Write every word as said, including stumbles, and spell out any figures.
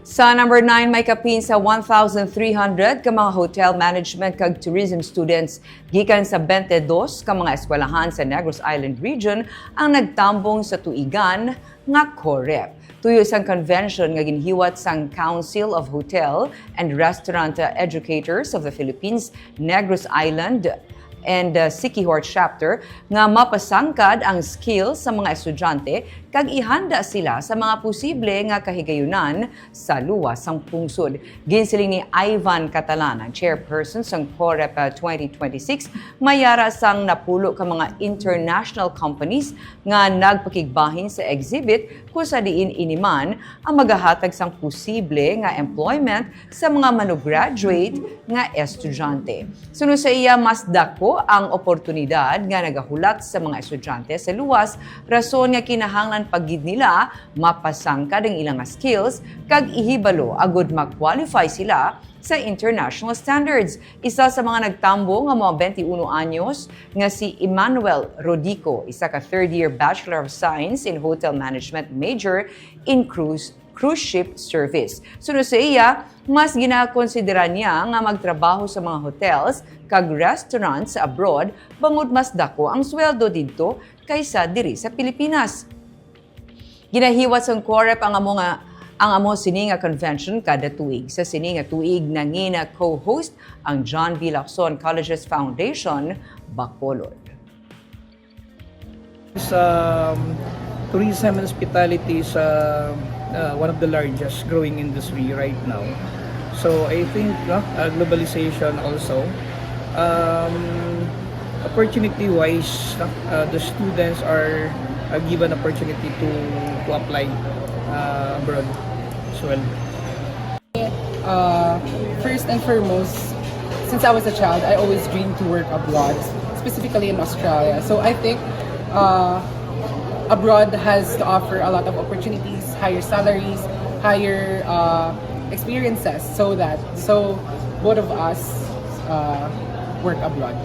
Sa number nine, may kapin sa one thousand three hundred ka mga hotel management kag tourism students gikan sa twenty-dos ka mga eskwelahan sa Negros Island Region ang nagtambong sa tuigan nga COHREP. Tuyo sang convention nga ginhiwat sang Council of Hotel and Restaurant Educators of the Philippines, Negros Island, and uh, Siquijor Chapter nga mapasangkad ang skills sa mga estudyante kag ihanda sila sa mga posible nga kahigayunan sa luwas sang pungsod. Ginsiling ni Ivan Catalan, ang chairperson sang COHREP twenty twenty-six, may ara sang napulo ka mga international companies nga nagpakigbahin sa exhibit, kung sa diin ini man ang magahatag sang posible nga employment sa mga manugraduate nga estudyante. Suno sa iya, mas dako ang oportunidad nga nagahulat sa mga estudyante sa luwas, rason nga kinahanglan pa gid nila mapasangkad ang ilang nga skills kag ihibalo agud ma-qualify sila sa international standards. Isa sa mga nagtambong nga mga twenty-one anyos nga si Emmanuel Rodico, isa ka third year Bachelor of Science in Hotel Management major in cruise cruise ship service. Suno sa iya, mas ginakonsidera niya nga magtrabaho sa mga hotels kag restaurants sa abroad bangod mas dako ang sweldo didto kaysa diri sa Pilipinas. Ginahiwat sang COHREP ang amo nga ang amo sini nga convention kada tuig. Sa sini nga tuig nangina co-host ang John B. Lacson Colleges Foundation, Bacolod. Sa um, tourism and hospitality is uh, uh, one of the largest growing industry right now. So I think no, uh, globalization also um, opportunity wise no, uh, the students are uh, given opportunity to to apply uh, abroad as well. Uh, first and foremost, since I was a child, I always dreamed to work abroad, specifically in Australia. So I think uh, abroad has to offer a lot of opportunities, higher salaries, higher uh, experiences, so that so both of us uh, work abroad.